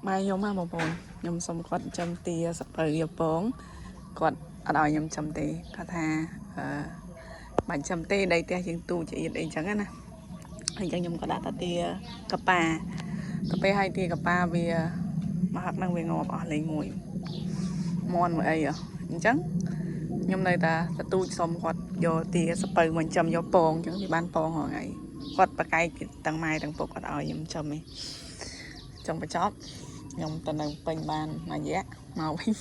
ម៉ែខ្ញុំហ៎បងប្អូនខ្ញុំសុំគាត់ចិញ្ចឹមទាសពៅយកពងគាត់អត់ឲ្យខ្ញុំចិញ្ចឹមទេគាត់ថាអឺបាញ់ចិញ្ចឹមទេដីផ្ទះយើងទូចអៀតអីចឹងណាហើយអញ្ចឹងខ្ញុំក៏ដាក់តាទាកប៉ាទៅពេលឲ្យទាកប៉ាវាមកហឹកហ្នឹងវាងាប់អស់លេងមួយមន់មួយអីហ៎អញ្ចឹងខ្ញុំនៅតែទទូចសុំគាត់យកទាសពៅមកចិញ្ចឹមយកពងអញ្ចឹងវាបានពងរាល់ថ្ងៃគាត់ប្រកែកទាំងម៉ែទាំងពុកគាត់ឲ្យខ្ញុំចិញ្ចឹមឯងចុងបញ្ចប់ខ្ញុំទៅនៅពេញបានមួយរយៈមកវិញ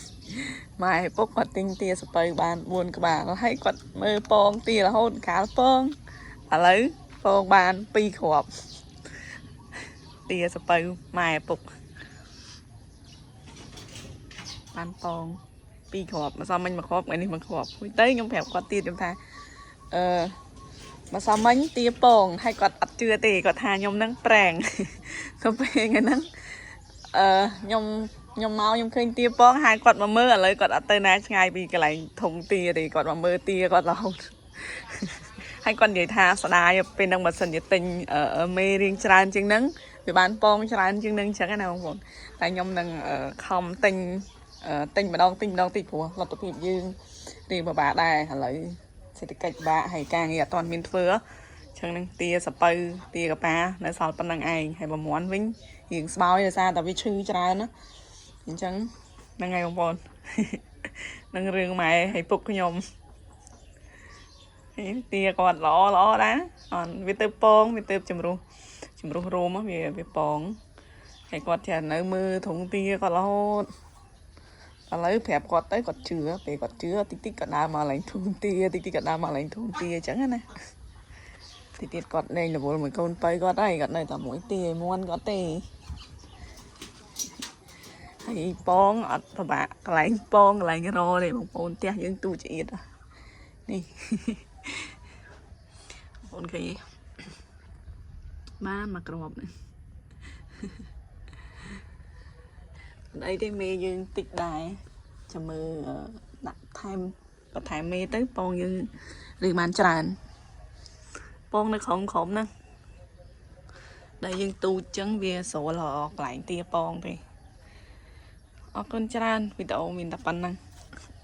ម៉ែពុកគាត់ទិញទាសពៅបាន4ក្បាលហើយគាត់មើលពងទារហូតកាលពងឥឡូវពងបាន2គ្រាប់ទាសពៅម៉ែពុកបានពង2គ្រាប់ម្សិលមិញមួយគ្រាប់ថ្ងៃនេះមួយគ្រាប់ហួយទៅខ្ញុំប្រាប់គាត់ទៀតខ្ញុំថាអឺម្សិលមិញទាពងហើយគាត់អត់ជឿទេគាត់ថាខ្ញុំនឹងប្រែង ទៅពេលថ្ងៃហ្នឹង អឺខ្ញុំខ្ញុំមកខ្ញុំឃើញទាពងហើយគាត់មកមើលឥឡូវគាត់អត់ទៅណាឆ្ងាយពីកន្លែងធុងទាទេគាត់មកមើលទាគាត់រហូត ហើយគាត់និយាយថាស្ដាយពេលហ្នឹងបើសិនជាទិញអឺមេរៀងច្រើនជាងហ្នឹងវាបានពងច្រើនជាងហ្នឹងអញ្ចឹងណាបងប្អូនតែខ្ញុំនឹងអឺខំទិញអឺទិញម្ដងទិញម្ដងតិចព្រោះលទ្ធភាពយើងរៀងពិបាកដែរឥឡូវសេដ្ឋកិច្ចបាក់ហើយការងារអត់ទាន់មានធ្វើអញ្ចឹងនឹងទាសពៅទាកប៉ានៅសល់ប៉ុណ្្នឹងឯងហើយបើមន់វិញរៀងស្បោយដោយសារតែវាឈឺច្រើនណាអញ្ចឹងហ្នឹងហើយបងប្អូន នឹងរឿងម៉ែហើយពុកខ្ញុំ ហេទាគាត់ល្អល្អដែរអត់វាទៅពងវាទៅជំរុះជំរុះរោមវាវាពងហើយគាត់ចេះនៅមើលធុងទាគាត់រហូតឥឡូវប្រាប់គាត់ទៅគាត់ជឿពេលគាត់ជឿតិចតិចគាត់ដើរមកឡើងធុងទាតិចតិចគាត់ដើរមកឡើងធុងទាអញ្ចឹងណាតិចទៀតគាត់លេងរវល់មួយកូនបើគាត់ហើយគាត់នៅតែមួយទាមន់គាត់ទេហើយពងអត់ពិបាកកន្លែងពងកន្លែងរទេបងប្អូនផ្ទះយើងទូចអៀតនេះ បងប្អូនឃើញទេបានមកគ្រាប់នេះមិនអីទេមេយើងតិចដែរចាំមើលអឺដាក់ថែមបន្ថែមមេទៅពងយើងឬបានច្រើនពងនៅក្រុមក្រុមហ្នឹងដែលយើងទូចចឹងវាស្រួលរកកន្លែងទាពងទេអរគុណច្រើនវីដេអូមានតែប៉ុណ្្នឹង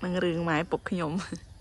នឹងរឿងម៉ែពុកខ្ញុំ។